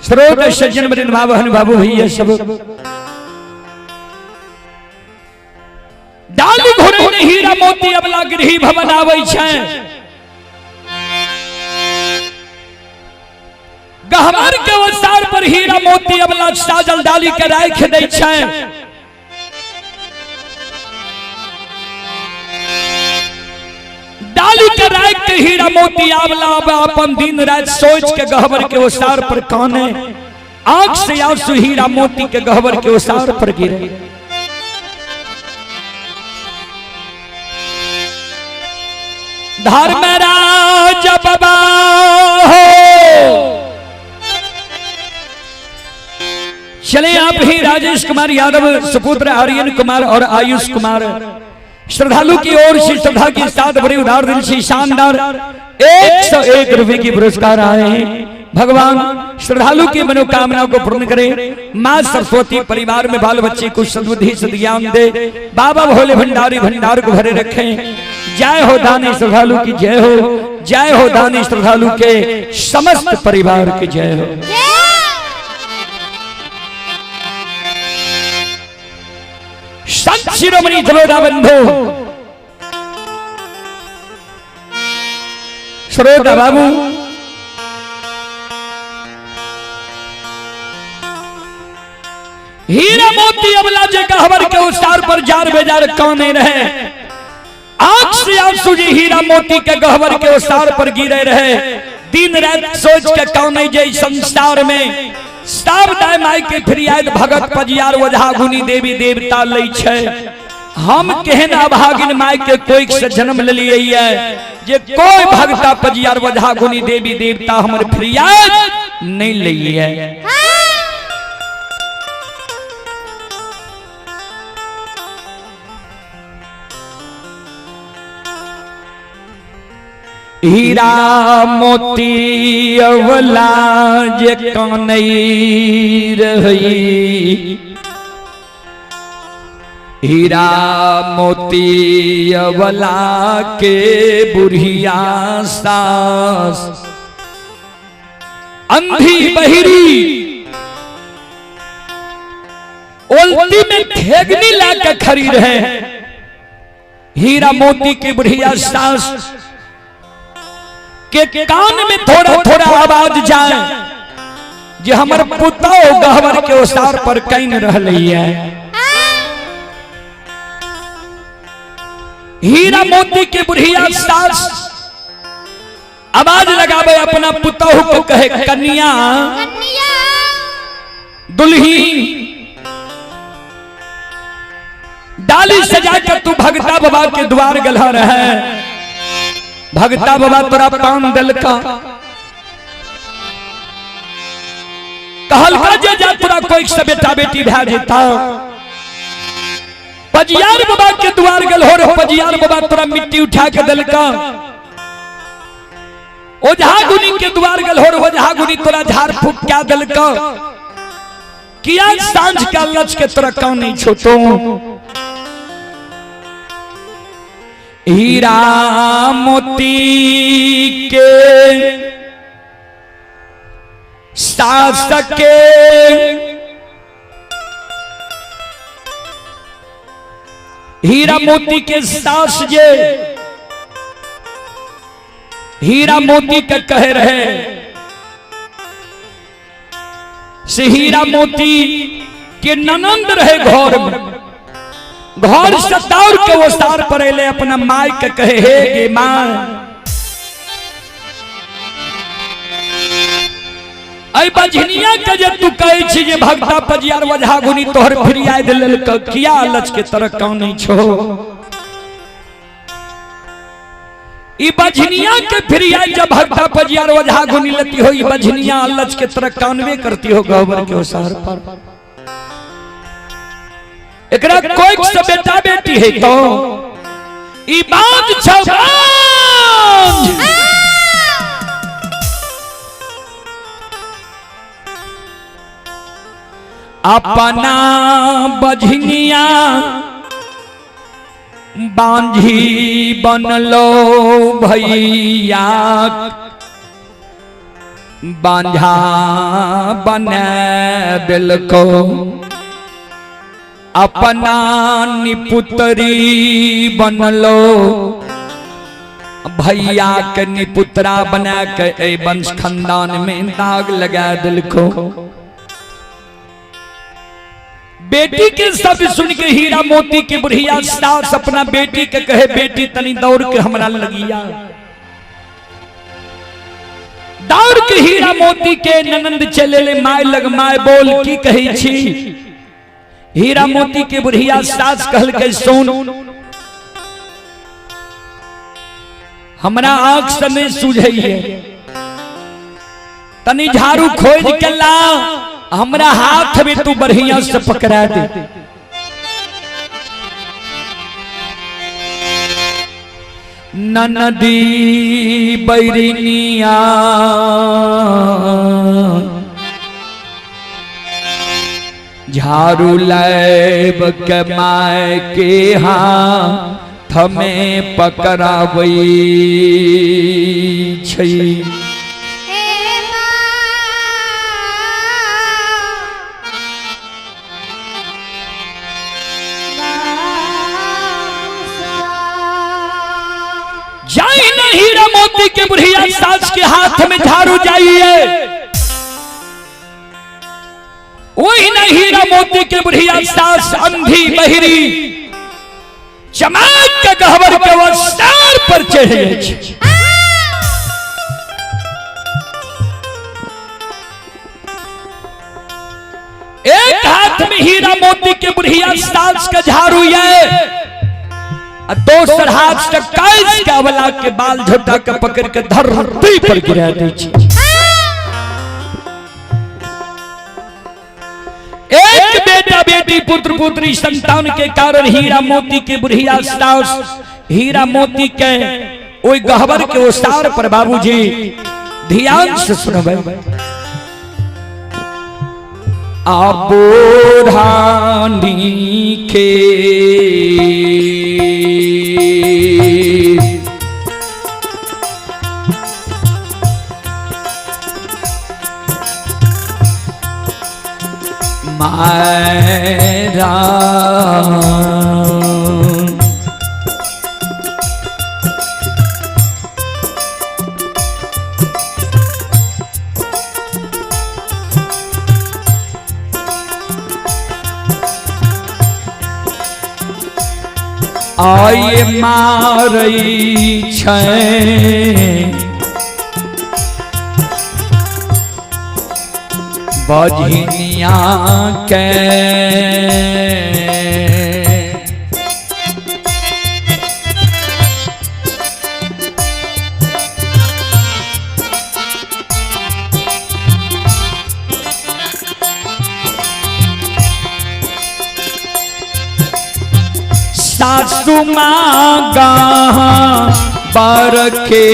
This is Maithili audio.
स्रोत सज्जन बरिन बाबहन बाबू भैया सब डाली घोड़े ने हीरा मोती अबला गृह भवन आबै छै। गहवर के ओसार पर हीरा मोती अबला साजल डाली के राख दै छै। डाली के राख के हीरा मोती आवला अब अपन दिन रात सोच के गहवर के ओसार पर काने, आंख से आंसू हीरा मोती के गहवर के ओसार पर गिरे। धर्मराज बाबा हो। चले आप ही राजेश कुमार यादव सुपुत्र आर्यन कुमार और आयुष कुमार श्रद्धालु की ओर से श्रद्धा के साथ बड़े उदार दिल से शानदार 101 रुपए की पुरस्कार आए हैं। भगवान श्रद्धालु की मनोकामना को पूर्ण करे। माँ सरस्वती परिवार में बाल बच्चे को सद्बुद्धि सद्ज्ञान दे। बाबा भोले भंडारी भंडार को भरे रखें। जय हो दानी श्रद्धालु की जय हो। जय हो दानी श्रद्धालु के समस्त परिवार की जय हो। संत शिरोमणि श्रोता बंधु, श्रोता बाबू, हीरा मोती अबला जे गहवर के उसार पर जार बेजार काने रहे, आंख से आंसू जी हीरा मोती के गहवर के उसार पर गिरे रहे। दिन रात सोच के काने जे संसार में सब दाय माई के फरियाद भगत पजियार ओझा गुनी देवी देवता लै छै। हम केहन अभागिन माई के कोई से जन्म लेलिए है जे कोई भगता पजियार ओझा गुनी देवी देवता हमर फरियाद नहीं लइए। हीरा मोती अवला जे कानई रही, हीरा मोती अवला के बुढ़िया सास अंधी बहिरी ओलती में ठेगनी ला के खड़ी रहे। हीरा मोती की बुढ़िया सास के कान में थोड़ा थोड़ा आवाज जाए जे हमर पुतौ गहवर के ओसार पर can रहलै है। हीरा मोती के बुढ़िया सास आवाज लगावे अपना पुतहु के कहे कन्या दुल्ही डाली सजा के तू भगता बाबा के द्वार गलहा रहे। भगता बाबा तोरा पान दिलका, कहलका जे जा तोरा कोई से बेटा बेटी भए जेता। पजियार बाबा के द्वार गल हो रे, पजियार बाबा तोरा मिट्टी उठा के दिलका। ओझा गुनी के द्वार गल हो रे, ओझा गुनी तोरा झाड़ फूक क्या दिलका। किया सांझ का लच के तोरा कान नहीं छोटो। हीरा मोती के सास के हीरा मोती के सास जे हीरा मोती के कह रहे से हीरा मोती के ननंद रहे घर में, घर से दौड़ के वो सार पर अले अपना माई के कहे हे गे मां, ऐ बझनिया के जे तू कहे छी जे भगता पजियार वजहा गुनी तोहर फिरियाद लेल किया लच के तरह कान नहीं छो। ई बझनिया के फिरियाद जब भगता पजियार वजहा गुनी लती हो, ई बझनिया लच के तरह कानवे करती हो गहवर के ओसार पर। एकरा कोई से बेटा बेटी है तो ई बात छौ बांझ। अपना बझनिया बांझी बनलो भैया, बांझा बना देलको, अपना निपुतरी बनलो, भैया के निपुतरा बना के ए वंश खानदान में दाग लगा दिलको। बेटी के सब सुन के हीरा मोती के बुढ़िया सास अपना बेटी के कहे, बेटी तनी दौड़ के हमरा लगिया। दौड़ के हीरा मोती के ननंद चले ले my लग, my बोल की कही छी। हीरा मोती के बुढ़िया सास कहल के सुन, हमरा आंख से नहीं सूझैये, तनी झाड़ू खोज के ला, हमरा हाथ में तू बढ़िया से पकड़ा दे। ननदी बैरिनिया झाड़ू लाइब के my के हाथ में पकड़ाबै छै। जाई न हीरा मोती के बुढ़िया सास के हाथ में झाड़ू जाइए, वही न हीरा मोती के बुढ़िया सास अंधी बहिरी चमक के गहबर के वो सर पर चढ़ जाए। एक हाथ में हीरा मोती के बुढ़िया सास का झाड़ू ये, दोसर हाथ से कैस के अवला के बाल झोटा के पकड़ के धरती पर गिरा दै छै। एक बेटा बेटी पुत्र पुत्री संतान के कारण हीरा मोती के बुढ़िया सास हीरा मोती के ओई गहबर के ओसार पर बाबूजी ध्यान से सुनबै। आबोधानी के मायरा आय मारै छै बजनिया के, सासू माँ गा बरखे